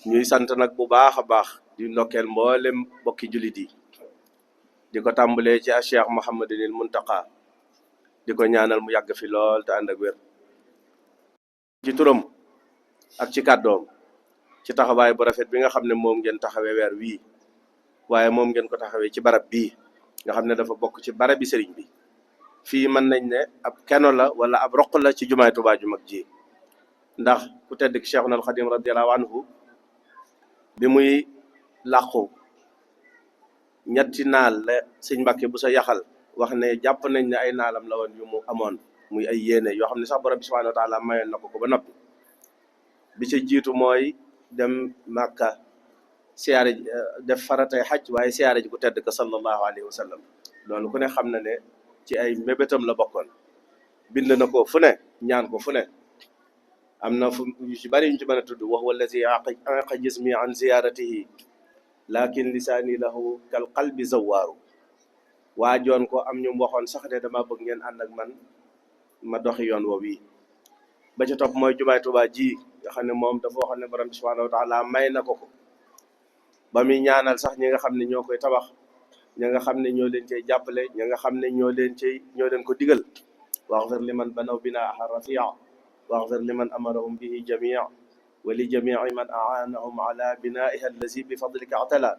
ñuy sant nag bu baax a baax di ndokkeel mboolem bokki jullit yi di ko tàmbalee ci Cheikh Mouhamadinil Muntaqa di ko ñaanal mu yàgg fi lool te ànd ak wér ci turam ak ci kàddoom ci taxawaay bu rafet bi nga xam ne moom ngeen taxawee weer wii waaye moom ngeen ko taxawee ci barab bii nga xam ne dafa bokk ci barab bi sëriñ bi fii mën nañ ne ab keno la wala ab roq la ci jumaay Tuubaa ju mag ji ndax ku tedd ki Cheikhuna al Xadim radiyallahu anhu bi muy làqu ñetti naal la sëñ Mbàkke bu sa yaxal wax ne jàpp nañ ne ay naalam la woon yu mu amoon muy ay yéene yoo xam ne sax borom bi subhanahu wa taala mayoon na ko ba noppi bi ca jiitu mooy dem Màkka siyaare def faratay xaj waaye siyaare ji ku tedd ka sallallahu alayhi wa sallam loolu ku ne xam na ne ci ay mébétam la bokkoon bind na ko fu ne ñaan ko fu ne am na fu yu ci bari ñu ci mën a tudd wax wallazi aqa jismi an ziyaratihi lakin lisaani lahu kal qalbi zawaaru waajoon ko am ñu waxoon sax ne dama bëgg ngeen ànd ak man ma doxi yoon woowu yi ba ca topp mooy jumaay Tuubaa ji nga xam ne moom dafa waxoon ne borom bi subhanahu wa taala may na ko ba muy ñaanal sax ñi nga xam ne ñoo koy tabax ña nga xam ne ñoo leen cay jàppale ña nga xam ne ñoo leen ko digal waxfir liman banaw binaaha rafia waxfir liman amarahum bihi jamia wa li jamii man aanahum ala binaiha allazi bi fadlika atala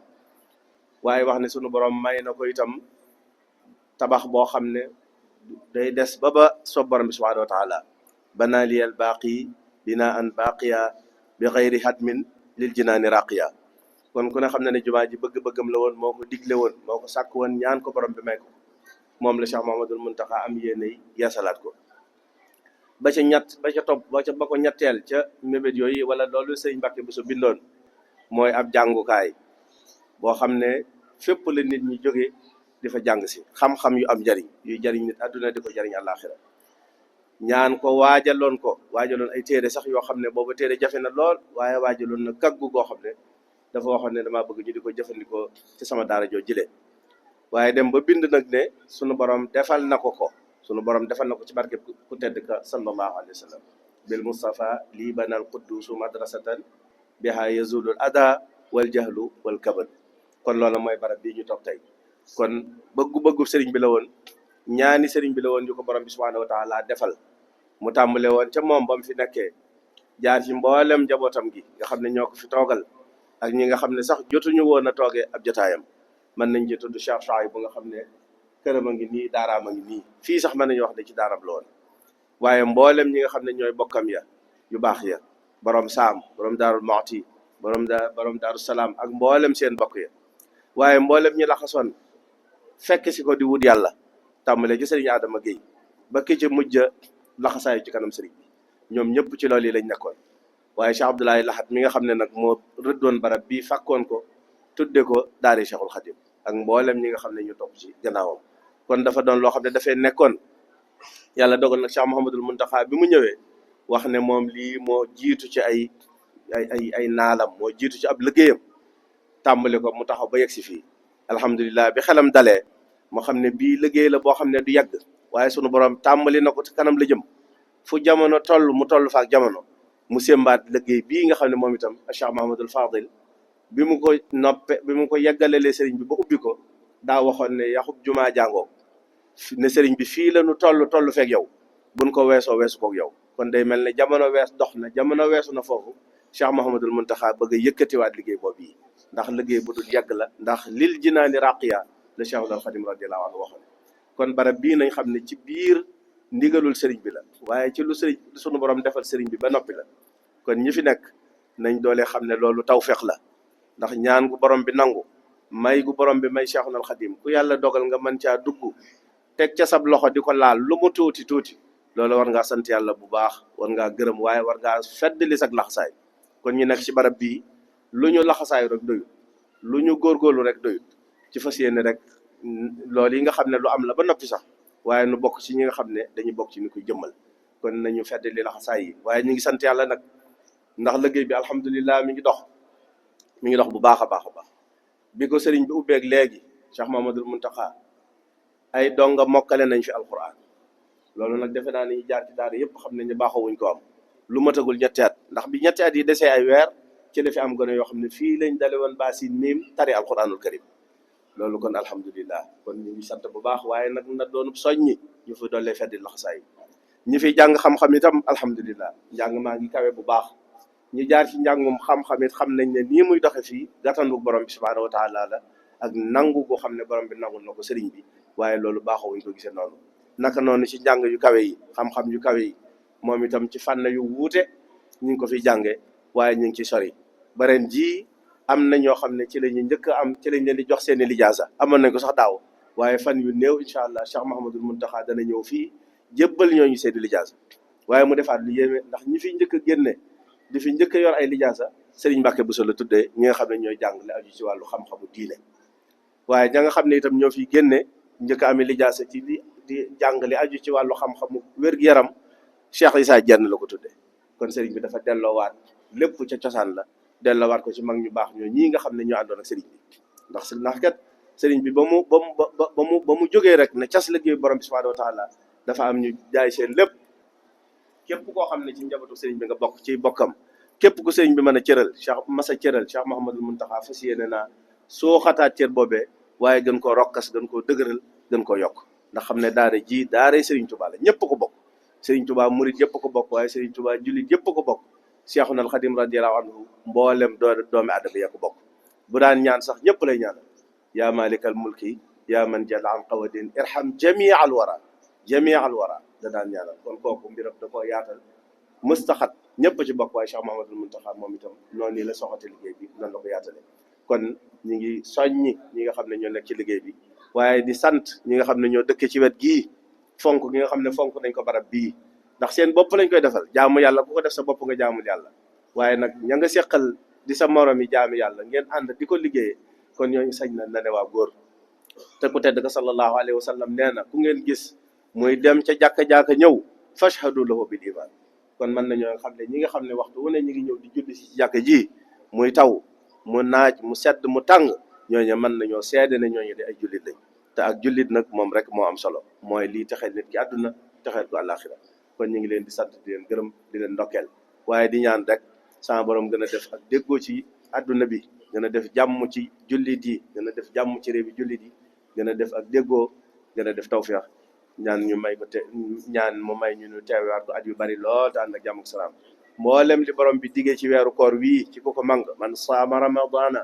waaye wax ne sunu borom may na ko itam tabax boo xam ne day des ba soob borom bi subhanahu wa taala bana liyal baaqi binaan baqiya bi xayri hadmin lil jinaani raqiya kon ku ne xam ne jumaa ji bëgg-bëggam la woon moo ko digle woon moo ko sàkk woon ñaan ko borom bi may ko moom la Cheikh Mouhamadoul Mountakha am yéene yeesalaat ko ba ko ñetteel ca mébét yooyu wala loolu sëñ Mbàkke bu so bindoon mooy ab jàngukaay boo xam ne fépp la nit ñi jóge di fa jàng si xam-xam yu am njariñ yuy jariñ nit àdduna di ko jariñ àllaaxira ñaan ko waajaloon ay téere sax yoo xam ne booba téere jafe na lool waaye waajaloon na kaggu goo xam ne dafa waxoon ne damaa bëgg ñu di ko jëfandikoo ci sama daara joo jile waaye dem ba bind nag ne sunu borom defal na ko ci barke ku tedd ka sallallahu alayhi wa sallam bil mustafa lii banal quddusu madrasatan biha yazulul ada wal jahlu wal kabal kon loola mooy barab bii ñu toog tey kon bëggu sëriñ bi la woon ñaani sëriñ bi la woon yu ko borom bi subhanahu wa taala defal mu tàmbale woon ca moom ba mu fi nekkee jaar ci mboolem njabootam gi nga xam ne ñoo ko fi toogal ak ñi nga xam ne sax jotuñu woon a toogee ab jotaayam mën nañ ci tudd Cheikh Chouaïb bu nga xam ne këram a ngi nii daaraam a ngi nii fii sax mën nañu wax ne ci daaram la woon waaye mboolem ñi nga xam ne ñooy bokkam ya yu baax ya borom saam borom daarul Muxti borom daaru salaam ak mboolem seen bokk ya waaye mboolem ñi laxasoon fekk si ko di wut yàlla tàmbalee ci sëriñ Adama Guèye ba ki ci mujj laxasaayu ci kanam sëriñ bi ñoom ñëpp ci loolu yi lañ nekkoon waaye Cheikh Abdoulaye Lahat mi nga xam ne nag moo rëddoon barab bii fàkkoon ko tudde ko daari Cheikhul Khadim ak mboolem ñi nga xam ne ñu topp ci gannaawam kon dafa doon loo xam ne dafay nekkoon yàlla dogal nag Cheikh Mouhamadoul Mountakha bi mu ñëwee wax ne moom lii moo jiitu ci ay naalam moo jiitu ci ab liggéeyam tàmbali ko mu taxaw ba yegg si fii alhamdulilah bi xelam dalee moo xam ne bii liggéey la boo xam ne du yàgg waaye sunu borom tàmbali na ko ci kanam la jëm fu jamono toll mu toll faak jamono mu sémbaat liggéey bii nga xam ne moom itam Cheikh Mahamadul Fadil bi mu ko yeggalelee sëriñ bi ba ubbi ko daa waxoon ne yaxub jumaa jàngoo ne sëriñ bi fii la nu toll feek yow buñ ko weesoo weesu kook yow kon day mel ne jamono weesu na foofu Cheikh Mahamadul Muntaxa bëgg a yëkkatiwaat liggéey boobu yi ndax liggéey bu dul yàgg la ndax lil jinaani raqiya la Cheikhul Xadim radiyallahu anhu waxoon kon barab bii nañ xam ne ci biir ndigalul sëriñ bi la waaye ci lu sunu borom defal sëriñ bi ba noppi la kon ñi fi nekk nañ doole xam ne loolu tawfeex la ndax ñaan gu borom bi nangu may gu borom bi may Cheikhul Xadim ku yàlla dogal nga mën caa dugg teg ca sab loxo di ko laal lu mu tuuti loolu war ngaa sant yàlla bu baax war ngaa gërëm waaye war ngaa feddali sag laxasaay kon ñu nekk ci barab bii lu ñu laxasaayu rek doyut lu ñu góorgóorlu rek doyut ci fas yéene rek loolu yi nga xam ne lu am la ba noppi sax waaye nu bokk ci ñi nga xam ne dañuy bokk ci ni koy jëmmal kon nañu feddali laxasaay yi waaye ñu ngi sant yàlla nag ndax liggéey bi alhamdulilah mi ngi dox bu baax a baax bi ko sëriñ bi ubbeeg léegi Cheikh Mahamadul Muntaxa ay donga mokkale nañ fi alquran loolu nag defe naa ni ñu jaar ci daara yëpp xam nañ ne baaxawuñ ko am lu matagul ñetti at ndax bi ñetti at yi desee ay weer ci la fi am gone yoo xam ne fii lañ dale woon baasin miim tari alquranul karim loolu kon alhamdulillah kon ñu ngi sant bu baax waaye nag na doonub soññi ñu fi dollee feddi laxasaay ñi fi jàng xam-xam itam alhamdulillah njàng maa ngi kawe bu baax ñu jaar ci njàngum xam-xam it xam nañ ne nii muy doxe fii gàttandu borom bi subhaanahu wa taala la ak nangu goo xam ne borom bi nangul na ko sëriñ bi waaye loolu baaxoo wuñ ko gisee noonu naka noonu ci njàng yu kawe yi xam-xam yu kawe yi moom itam ci fànn yu wuute ñu ngi ko fi jànge waaye ñu ngi ci sori ba ren jii am na ñoo xam ne ci la ñu njëkk a am ci lañ leen di jox seeni lijaasa amoon nañ ko sax daaw waaye fan yu néew incha allah Cheikh Mahamadul Muntaxa dana ñëw fii jébbal ñooñu seeni lijaasa waaye mu defaat lu yéeme ndax ñi fi njëkk a génne di fi njëkk a yor ay lijaasa Serigne Mbacke Bousso la tuddee ñi nga xam ne ñooy jàngale aju ci wàllu xam-xamu diine waaye ña nga xam ne itam ñoo fi génne njëkk a amee lijaasa ci di jàngale aju ci wàllu xam-xamu wér-gu-yaram Cheikh Issa Diène la ko tuddee kon Serigne bi dafa delloowaat lépp ca cosaan la delloowaat ko ci mag ñu baax ñoo ñii nga xam ne ñoo àndoon ak Serigne bi ndax kat Serigne bi ba mu jógee rek ne cas liggéey borom bi subhanahu wa taala dafa am ñu jaay seen lépp képp koo xam ne ci njabootu Serigne bi nga bokk ci bokkam képp ku Serigne bi mën a cëral Cheikh Mouhamadul Mountakha fas yéene naa soo xataat cër boobee waaye gën koo rokkas gën koo dëgëral gën koo yokk ndax xam ne daara ji daaray Serigne Touba la ñëpp ko bokk Serigne Touba murid yëpp ko bokk waaye Serigne Touba jullit yëpp ko bokk Cheikhuna al Khadim radiyallahu anhu mboolem doomi aadama ya ko bokk bu daan ñaan sax ñëpp lay ñaanal yaa malikal mulki yaa man jalla an qawadin irham jamii al wara da daan ñaanal kon kooku mbiram da koo yaatal mustaxat ñëpp ci bokk waaye Cheikh Mahamadul Muntaxa moom itam noonu nii la soxate liggéey bi noonu la ko yaatale kon ñi ngi soññi ñi nga xam ne ñoo nekk ci liggéey bi waaye di sant ñi nga xam ne ñoo dëkke ci wet gii fonk gi nga xam ne fonk nañ ko barab bii ndax seen bopp lañ koy defal jaamu yàlla ku ko def sa bopp nga jaamul yàlla waaye nag ña nga seqal di sa morom yi jaamu yàlla ngeen ànd di ko liggéeyee kon ñooñu sañ na ne waa góor te ku tedd ka sallallahu alayhi wa sallam nee na ku ngeen gis muy dem ca jàkka ñëw fashhadu lahu bil iman kon mën nañoo xam ne ñi nga xam ne waxtu wu ne ñi ngi ñëw di julli si ci jàkka ji muy taw mu naaj mu sedd mu tàng ñooñu mën nañoo seede ne ñooñu di ay jullit lañ te ak jullit nag moom rek moo am solo mooy lii texeel nit ki àdduna texeel ko àllaaxira kon ñu ngi leen di sant di leen gërëm di leen ndokkeel waaye di ñaan rek sama borom gën a def ak déggoo ci àdduna bi gën a def jàmm ci jullit yi gën a def jàmm ci réew bi jullit yi gën a def ak déggoo gën a def tawfiix ñaan ñu may ko ñaan mu may ñu teewaat ko at yu bari lool te ànd ak jàmm ak salaam mboolem li borom bi diggee ci weeru koor wii ci ku ko mang man saama ramadana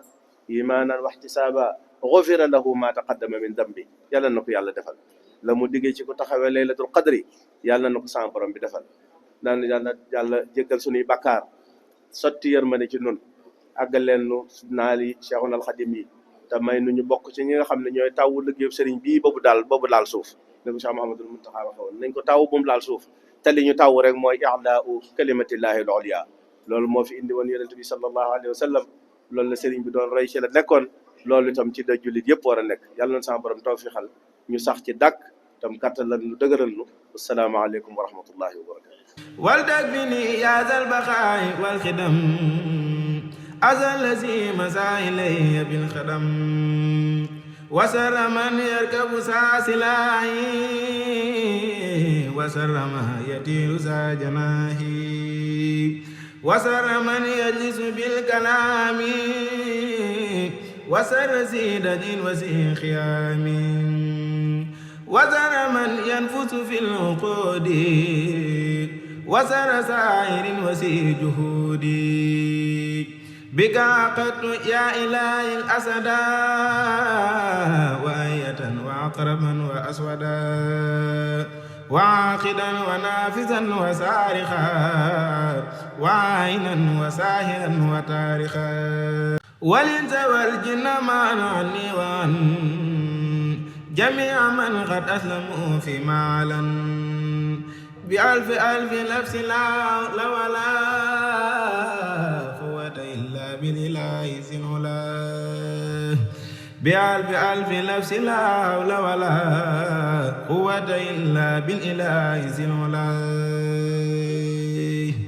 imanan wa ihtisaba ghufira lahu ma taqaddama min dambi yàlla na ko yàlla defal la mu diggee ci ku taxawee laylatul qadri yàlla na ko sama borom bi defal daan yàlla jéggal suñuy bakkaar sotti yërmande ci nun àggal leen nu naali Cheikhul Khadim yi te may nu ñu bokk ci ñi nga xam ne ñooy tawu liggéeyu sëriñ bii boobu laal suuf ne ko Cheikh Mahamadul Muntaxa waxe woon nañ ko taw bu mu laal suuf te li ñu taw rek mooy i'laa'u kalimatillahi al-ulya loolu moo fi indi woon yonent bi sallallahu alayhi wa sallam loolu la sëriñ bi doon roy ci la nekkoon loolu itam ci la jullit yëpp war a nekk yàlla na sama borom tawfiixal ñu sax ci dàkk tam kàttalal nu dëgëral nu assalaamu aleykum wa rahmatullahi wa barakatu waldak bini ya zal baqaay wal xidam azal lazi masa ilayya bil xadam wasar man yarkabu saa silaahi wasar ma yatiiru saa janaahi wasar man yajlisu bil kalaami wasar ziidajin wasi xiyaami wasar man yanfusu fil uquudi wasar saa'irin wasi juhuudi بك عقدت يا إلهي الأسدا وآية وعقربا وأسودا وعاقدا ونافذا وسارخا وعينا وساهرا وتارخا والإنس والجن معا عني وعن جميع من قد أسلموا في معلا بألف ألف نفس لا ولا إلا بالإله سنولا بألف ألف نفس لا حول ولا قوة إلا بالإله سنولا